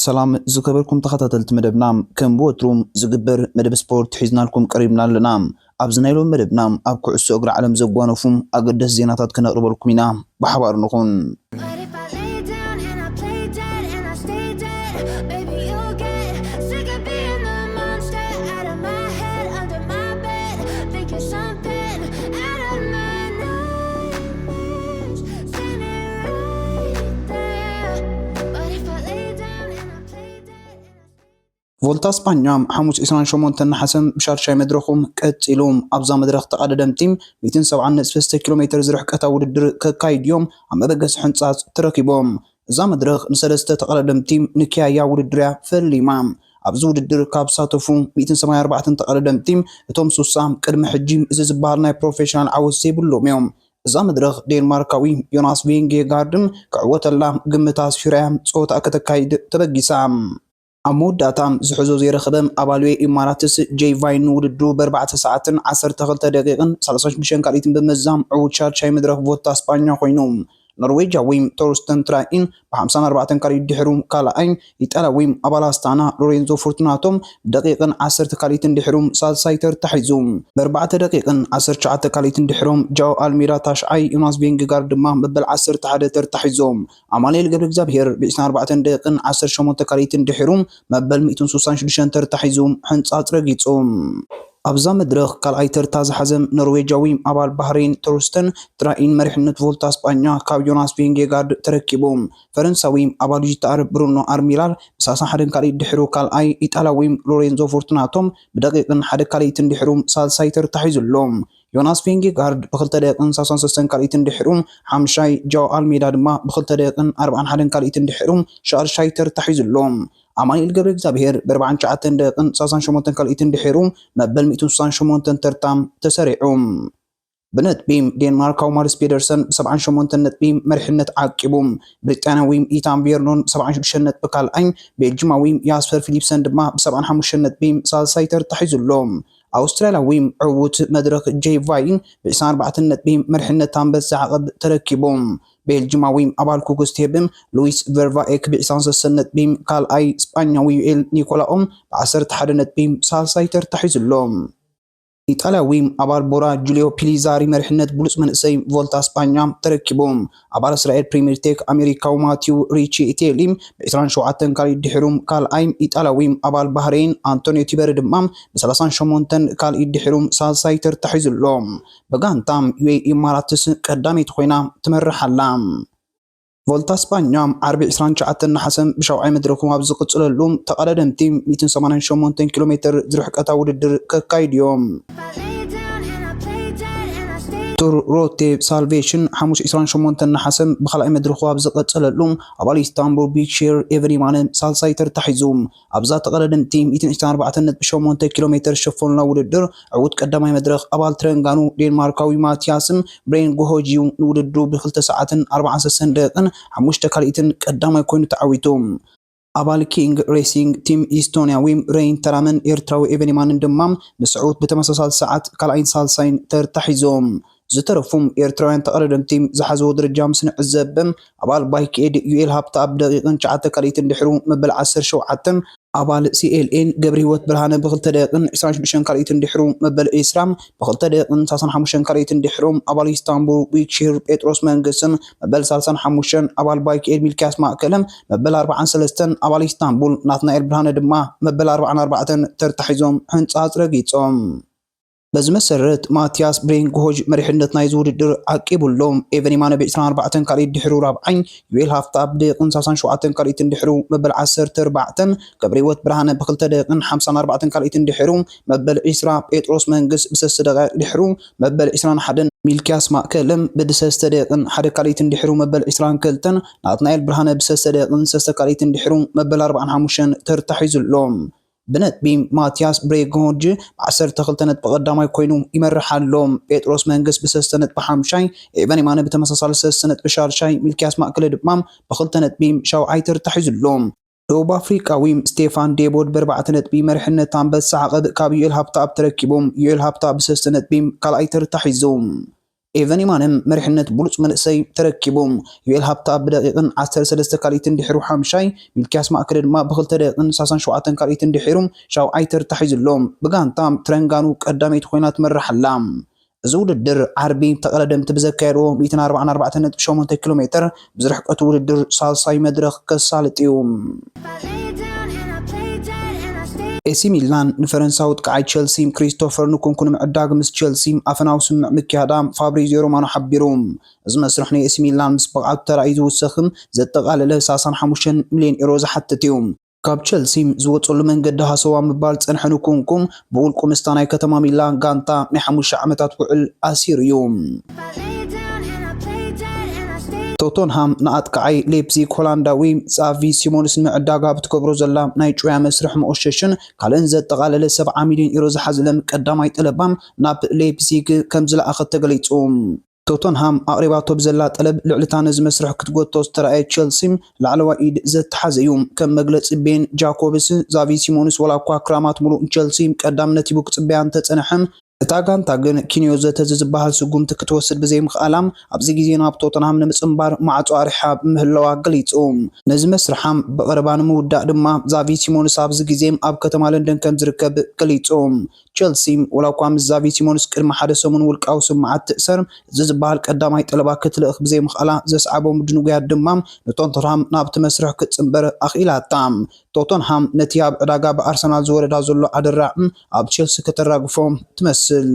ሰላም ዝከበርኩም ተኸታተልቲ መደብና፣ ከም ብወትሩ ዝግበር መደብ ስፖርት ሒዝናልኩም ቀሪብና ኣለና። ኣብዚ ናይ ሎሚ መደብና ኣብ ኩዕሶ እግሪ ዓለም ዘጓነፉ ኣገደስቲ ዜናታት ክነቕርበልኩም ኢና። ብሓባር ንኹን። But if I lay down and I play dead and I stay dead, baby, you'll get sick of being the monster out of my head, under my bed, thinking something out of my nightmares, standing right there. But if I lay down and I play dead and I ቮልታ ስጳኛ ሓሙስ ዕስራን ሸሞንተን ነሓሰ ብሻድሻይ መድረኹ ቀጺሉ። ኣብዛ መድረኽ ተቐዳደምቲ ሚእትን ሰብዓን ነጥቢ ሰለስተ ኪሎ ሜትር ዝርሕቀታ ውድድር ከካይዱ እዮም ኣብ መበገሲ ሕንጻጽ ተረኪቦም። እዛ መድረኽ ንሰለስተ ተቐዳደምቲ ንክያያ ውድድር እያ ፈሊማ። ኣብዚ ውድድር ካብ ዝሳተፉ ሚእትን ሰማንያን ኣርባዕተን ተቐዳደምቲ፣ እቶም ሱሳ ቅድሚ ሕጂ እዚ ዝበሃል ናይ ፕሮፌሽናል ዓወት ዘይብሎም እዮም። እዛ መድረኽ ዴንማርካዊ ዮናስ ቬንጌጋርድን ክዕወተላ ግምት ኣስፊራ እያ ጸወታ ከተካይድ ተበጊሳ። ኣብ መወዳእታ ዝሕዞ ዘይረኸበ ኣባል ዩ ኤ ኢ ኢማራትስ ጄይ ቫይን ንውድድሩ ብኣርባዕተ ሰዓትን ዓሰርተ ክልተ ደቂቕን ሰላሳን ሽዱሽተን ካልኢትን ብምዛም ዕዉት ሻድሻይ መድረኽ ቮልታ ስጳኛ ኮይኑ። ኖርዌጃዊ ቶርስተን ትራይን ብሓምሳን ኣርባዕተን ካልኢት ድሕሩ ካልኣይ፣ ኢጣልያዊ ኣባል ኣስታና ሎሬንዞ ፎርቱናቶ ብደቂቕን ዓሰርተ ካልኢትን ድሕሩ ሳልሳይ ተርታ ሒዙ። ብኣርባዕተ ደቂቕን ዓሰርተ ትሽዓተ ካልኢትን ድሕሮም ጃኦ ኣልሜዳ ታሽዓይ፣ ዮናስ ቬንጌጋርድ ድማ መበል ዓሰርተ ሓደ ተርታ ሒዞም። ኣማኑኤል ገብረ እግዚኣብሔር ብዕስራን ኣርባዕተን ደቂቕን ዓሰርተ ሸሞንተ ካልኢትን ድሕሩ መበል ሚእትን ሱሳን ሽዱሽተን ተርታ ሒዙ ሕንጻጽ ረጊጹ። ኣብዛ መድረኽ ካልኣይ ተርታ ዝሓዘ ኖርዌጃዊ ኣባል ባህሬን ቶርስተን ትራይን መሪሕነት ቮልታ ስጳኛ ካብ ዮናስ ቬንጌጋርድ ተረኪቡ። ፈረንሳዊ ኣባል ጂ ቲ ኣር ብሩኖ ኣርሚላል ብሰላሳ ሓደን ካልኢት ድሕሩ ካልኣይ፣ ኢጣልያዊ ሎሬንዞ ፎርቱናቶ ብደቂቕን ሓደ ካልኢትን ድሕሩ ሳልሳይ ተርታ ሒዙ ኣሎ። ዮናስ ቬንጌጋርድ ብክልተ ደቂቕን ሰላሳን ሰለስተን ካልኢትን ድሕሩ ሓምሻይ፣ ጃኦ ኣልሜዳ ድማ ብክልተ ደቂቕን ኣርባዓን ሓደን ካልኢትን ድሕሩ ሻድሻይ ተርታ ሒዙ ኣሎ። ኣማኑኤል ገብረ እግዚኣብሔር ብኣርባዓን ትሽዓተን ደቂቕን ሰላሳን ሸሞንተን ካልኢትን ድሕሩ መበል ሚእትን ሱሳን ሸሞንተን ተርታ ተሰሪዑ። ብነጥቢ ዴንማርካዊ ማርስ ፔደርሰን ብሰብዓን ሸሞንተን ነጥቢ መሪሕነት ዓቂቡ። ብሪጣንያዊ ኢታን ቬርኖን ብሰብዓን ሽዱሽተን ነጥቢ ካልኣይ፣ ቤልጅማዊ ያስፐር ፊሊፕሰን ድማ ብሰብዓን ሓሙሽተን ነጥቢ ሳልሳይ ተርታ ሒዙ ኣሎ። ኣውስትራልያዊ ዕዉት መድረኽ ጄይ ቫይን ብዕስራን ኣርባዕተን ነጥቢ መሪሕነት ኣንበሳ ዓቐብ ተረኪቡ። ቤልጅማዊ ኣባል ኩክስቴብ ሉዊስ ቨርቫኤክ ብዕስራን ሰለስተን ነጥቢ ካልኣይ፣ ስጳኛዊ ዩኤል ኒኮላኦም ብዓሰርተ ሓደ ነጥቢ ሳልሳይ ተርታ ሒዙ ኣሎ። ኢጣልያዊ ኣባል ቦራ ጁልዮ ፒሊዛሪ መሪሕነት ብሉጽ መንእሰይ ቮልታ ስጳኛ ተረኪቡ። ኣባል እስራኤል ፕሪሚየር ቴክ ኣሜሪካዊ ማቲው ሪቺ ኢቴሊ ብዕስራን ሸውዓተን ካልኢት ድሕሩ ካልኣይ፣ ኢጣልያዊ ኣባል ባህሬን ኣንቶኒዮ ቲበሪ ድማ ብሰላሳን ሸሞንተን ካልኢት ድሕሩ ሳልሳይ ተርታ ሒዙ ኣሎ። ብጋንታ ዩ ኤ ኢ ኢማራትስ ቀዳመይቲ ኮይና ትመርሕ ኣላ። ቮልታ ስጳኛ ዓርቢ ዕስራን ትሽዓተን ነሓሰ ብሻውዓይ መድረኹ ኣብ ዝቕጽለሉ፣ ተቐዳደምቲ ሚእትን ሰማንያን ሸሞንተን ኪሎ ሜትር ዝርሕቀታ ውድድር ከካይዱ እዮም። ቱር ሮቴ ሳልቬሽን ሓሙስ ዕስራን ሸሞንተን ነሓሰ ብኻልኣይ መድረኹ ኣብ ዝቐጸለሉ፣ ኣባል ኢስታንቡል ቢክሼር ኤቨን ኢማነ ሳልሳይ ተርታ ሒዙ። ኣብዛ ተቐዳደምቲ ሚእትን ዕስራን ኣርባዕተን ነጥቢ ሸሞንተ ኪሎ ሜትር ዝሸፈኑላ ውድድር፣ ዕዉት ቀዳማይ መድረኽ ኣባል ትረንጋኑ ዴንማርካዊ ማቲያስን ብሬን ጎሆጅ እዩ። ንውድድሩ ብክልተ ሰዓትን ኣርባዓን ሰለስተን ደቂቕን ሓሙሽተ ካልኢትን ቀዳማይ ኮይኑ ተዓዊቱ። ኣባል ኪንግ ሬሲንግ ቲም ኢስቶንያዊ ሬይን ተራመን ኤርትራዊ ኤቨን ኢማንን ድማ ምስ ዕዉት ብተመሳሳሊ ሰዓት ካልኣይን ሳልሳይን ተርታ ሒዞም። ዝተረፉ ኤርትራውያን ተቐዳደምቲ ዝሓዝዎ ደረጃ ምስ ንዕዘብ፣ ኣባል ባይክ ኤድ ዩኤል ሃብተኣብ ደቂቕን ትሽዓተ ካልኢትን ድሕሩ መበል ዓሰርተ ሸውዓተን፣ ኣባል ሲ ኤል ኤን ገብረ ህይወት ብርሃነ ብክልተ ደቂቕን ዕስራን ሽዱሽተን ካልኢትን ድሕሩ መበል ዕስራ፣ ብክልተ ደቂቕን ሰላሳን ሓሙሽተን ካልኢትን ድሕሩ ኣባል ኢስታንቡል ዊክሺር ጴጥሮስ መንግስትን መበል ሰላሳን ሓሙሽተን፣ ኣባል ባይክ ኤድ ሚልክያስ ማእከለ መበል ኣርባዓን ሰለስተን፣ ኣባል ኢስታንቡል ናትናኤል ብርሃነ ድማ መበል ኣርባዓን ኣርባዕተን ተርታ ሒዞም ሕንጻጽ ረጊጾም። በዚ መሰረት ማቲያስ ብሬን ጎሆጅ መሪሕነት ናይዚ ውድድር ዓቂቡ ኣሎ። ኤቨን ኢማነ ብዕስራን ኣርባዕተን ካልኢት ድሕሩ ራብዓይ፣ ዩኤል ሃፍታ ብደቂቕን ሰላሳን ሸውዓተን ካልኢትን ድሕሩ መበል ዓሰርተ ኣርባዕተን፣ ገብረ ህይወት ብርሃነ ብክልተ ደቂቕን ሓምሳን ኣርባዕተን ካልኢትን ድሕሩ መበል ዕስራ፣ ጴጥሮስ መንግስ ብሰለስተ ደቂቕ ድሕሩ መበል ዕስራን ሓደን፣ ሚልክያስ ማእከለ ብሰለስተ ደቂቕን ሓደ ካልኢትን ድሕሩ መበል ዕስራን ክልተን፣ ናትናኤል ብርሃነ ብሰለስተ ደቂቕን ሰለስተ ካልኢትን ድሕሩ መበል ኣርባዓን ሓሙሽተን ተርታ ሒዙ ኣሎ። ብነጥቢ ማቲያስ ብሬጎጅ ብዓሰርተ ክልተ ነጥቢ ቀዳማይ ኮይኑ ይመርሕ ኣሎ። ጴጥሮስ መንግስ ብሰለስተ ነጥቢ ሓምሻይ፣ ኤቨን ኢማነ ብተመሳሳሊ ሰለስተ ነጥቢ ሻድሻይ፣ ሚልክያስ ማእከለ ድማ ብክልተ ነጥቢ ሻውዓይ ተርታ ሒዙ ኣሎ። ደቡብ ኣፍሪቃዊ ስቴፋን ዴቦድ ብኣርባዕተ ነጥቢ መሪሕነት ኣንበሳ ዓቐብ ካብ ዩኤል ሃብተኣብ ተረኪቡ። ዩኤል ሃብተኣብ ብሰለስተ ነጥቢ ካልኣይ ተርታ ሒዙ። ኤቨን ኢማነም መሪሕነት ብሉጽ መንእሰይ ተረኪቡ። ዩኤል ሃብታ ብደቂቕን ዓሰርተ ሰለስተ ካልኢትን ድሒሩ ሓምሻይ፣ ሚልኪያስ ማእከለ ድማ ብክልተ ደቂቕን ሰላሳን ሸውዓተን ካልኢትን ድሒሩ ሻውዓይ ተርታ ሒዙ ኣሎ። ብጋንታ ትረንጋኑ ቀዳመይቲ ኮይና ትመርሕ ኣላ። እዚ ውድድር ዓርቢ ተቐዳደምቲ ብዘካየድዎ ሚእትን ኣርባዓን ኣርባዕተን ነጥቢ ሸሞንተ ኪሎ ሜትር ብዝርሕቀቱ ውድድር ሳልሳይ መድረኽ ከሳልጥ እዩ። ኤሲ ሚላን ንፈረንሳዊ ኣጥቃዓይ ቸልሲ ክሪስቶፈር ንኩንኩ ንምዕዳግ ምስ ቸልሲ ኣፈናዊ ስምምዕ ምክያዳ ፋብሪዚዮ ሮማኖ ሓቢሩ። እዚ መስርሕ ንኤሲ ሚላን ምስ ብቕዓቱ ተራእዩ ዝውሰኽን ዘጠቓለለ ሰላሳን ሓሙሽተን ሚልዮን ዩሮ ዝሓትት እዩ። ካብ ቸልሲ ዝወፀሉ መንገዲ ሃሰዋ ምባል ዝፀንሐ ንኩንኩ ብውልቁ ምስታ ናይ ከተማ ሚላን ጋንታ ናይ ሓሙሽተ ዓመታት ውዕል ኣሲሩ እዩ። ቶተንሃም ንኣጥቃዓይ ሌፕዚግ ሆላንዳዊ ጻቪ ሲሞንስ ንምዕዳግ ኣብ ትገብሮ ዘላ ናይ ጭውያ መስርሕ መቆሸሽን ካልእን ዘጠቓለለ ሰብዓ ሚልዮን ዩሮ ዝሓዘለ ቀዳማይ ጠለባ ናብ ሌፕዚግ ከም ዝለኣኸት ተገሊጹ። ቶተንሃም ኣቕሪባቶ ብዘላ ጠለብ ልዕሊ እታ ነዚ መስርሕ ክትጎቶ ዝተራእየ ቸልሲ ላዕለዋይ ኢድ ዘተሓዘ እዩ። ከም መግለጺ ቤን ጃኮብስ፣ ዛቪ ሲሞንስ ወላ እኳ ክራማት ሙሉእ ንቸልሲ ቀዳምነት ሂቡ ክጽበያ እንተጸንሐ፣ እታ ጋንታ ግን ኪንዮ ዘተ ዝበሃል ስጉምቲ ክትወስድ ብዘይምኽኣላ፣ ኣብዚ ግዜ ናብ ቶተንሃም ንምጽንባር ማዕጾ ኣርሒሓ ምህላዋ ገሊጹ። ነዚ መስርሓ ብቐረባ ንምውዳእ ድማ ዛቪ ሲሞንስ ኣብዚ ግዜ ኣብ ከተማ ለንደን ከም ዝርከብ ገሊጹ። ቸልሲ ወላ እኳ ምስ ዛቪ ሲሞንስ ቅድሚ ሓደ ሰሙን ውልቃዊ ስምምዓት ትእሰር፣ እዚ ዝበሃል ቀዳማይ ጠለባ ክትልእኽ ብዘይምኽኣላ ዘስዓቦ ምድንጉያት ድማ ንቶተንሃም ናብቲ መስርሕ ክትጽንበር ኣኽኢላታ። ቶተንሃም ነቲ ኣብ ዕዳጋ ብኣርሰናል ዝወረዳ ዘሎ ኣደራዕ ኣብ ቸልሲ ከተራግፎ ትመስል።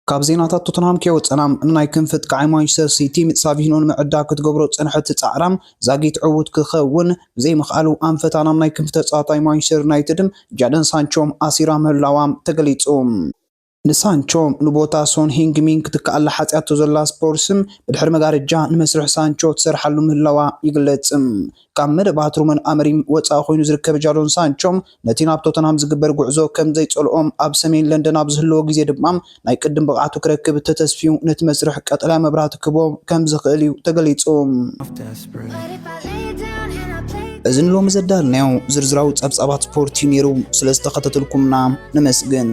ካብ ዜናታት ቶተንሃም ከይወጸና፣ ንናይ ክንፊ ኣጥቃዓይ ማንቸስተር ሲቲ ሳቪኖ ንምዕዳግ ክትገብሮ ዝጸንሐት ጻዕራ ዛጊት ዕዉት ክኸውን ብዘይምኽኣሉ ኣንፈታ ናብ ናይ ክንፊ ተጻዋታይ ማንቸስተር ዩናይትድ ጃደን ሳንቾ ኣሲራ ምህላዋ ተገሊጹ። ንሳንቾ ንቦታ ሶን ሂንግሚን ክትከኣል ሓጽያቶ ዘላ ስፖርስ ብድሕሪ መጋረጃ ንመስርሕ ሳንቾ ትሰርሓሉ ምህላዋ ይግለጽ። ካብ መደባት ሩበን ኣሞሪም ወጻኢ ኮይኑ ዝርከብ ጃዶን ሳንቾ ነቲ ናብ ቶተንሃም ዝግበር ጉዕዞ ከም ዘይጸልኦ ኣብ ሰሜን ለንደን ኣብ ዝህልዎ ግዜ ድማ ናይ ቅድም ብቕዓቱ ክረክብ ተተስፍዩ ነቲ መስርሕ ቀጠልያ መብራህቲ ክህቦ ከም ዝኽእል እዩ ተገሊጹ። እዚ ንሎሚ ዘዳልናዮ ዝርዝራዊ ጸብጻባት ስፖርት እዩ ነይሩ። ስለ ዝተኸታተልኩምና ነመስግን።